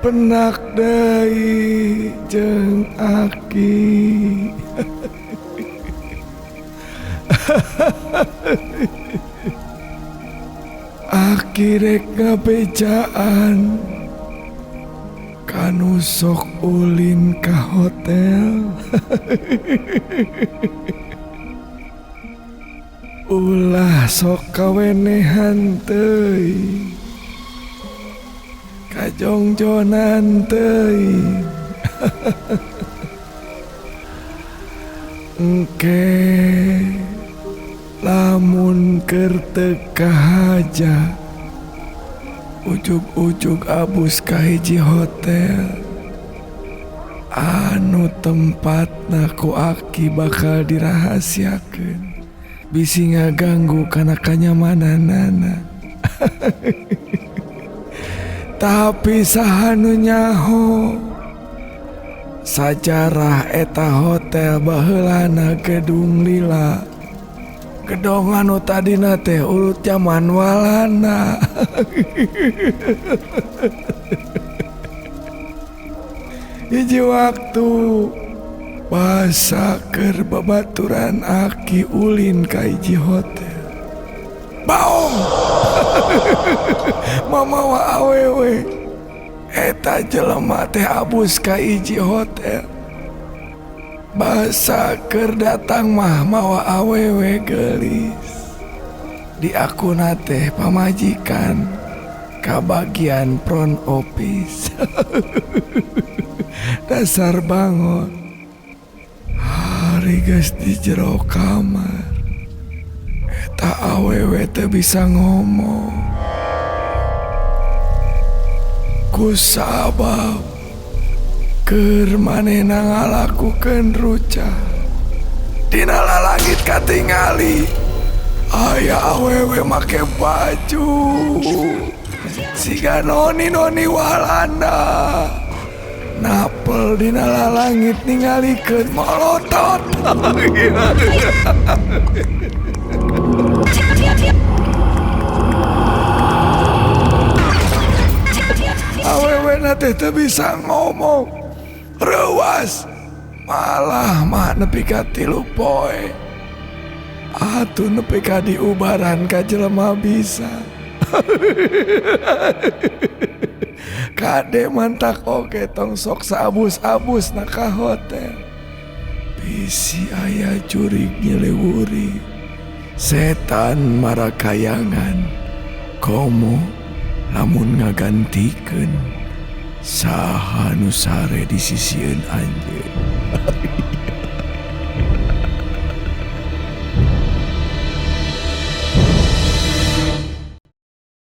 Pendak deui jeung aki. Aki rek ngabejaan kanu sok ulin ka hotel. Ulah sok kawenehan teuing, kajongjonan teuing. Engke lamun keur teu kahaja ujug-ujug abus ka hiji hotel anu tempatna ku aki bakal dirahasiakeun bisi ngaganggu kana kanyamananana. Tapi saha nu nyaho sajarah eta hotel baheulana gedung lila, gedong anu tadina teh urut jaman Walanda. Hiji waktu basa keur babaturan aki ulin ka hiji hotel. Baong. Mamawa awewe. Eta jelema teh abus ka hiji hotel. Basa keur datang mah mawa awewe geulis. Di akuna teh pamajikan ka bagian front office. Dasar bangun. Hari geus di jero kamar. Eta awewe teu bisa ngomong. Ku sabab keur manehna ngalakukeun rucah. Dina lalangit katingali aya awewe make baju siga noni-noni Walanda. Napel dina lalangit ningalikeun molotot. Awewe teh teu bisa ngomong, reuas malah mah nepi ka 3 poe. Atuh nepi ka diubaran ka jelema bisa. Kade mantak oge tong sok saabus-abus na ka hotel. Bisi aya jurig nyelewuri, setan marakayangan, komo lamun ngagantikeun saha nu sare di sisieun anjeun.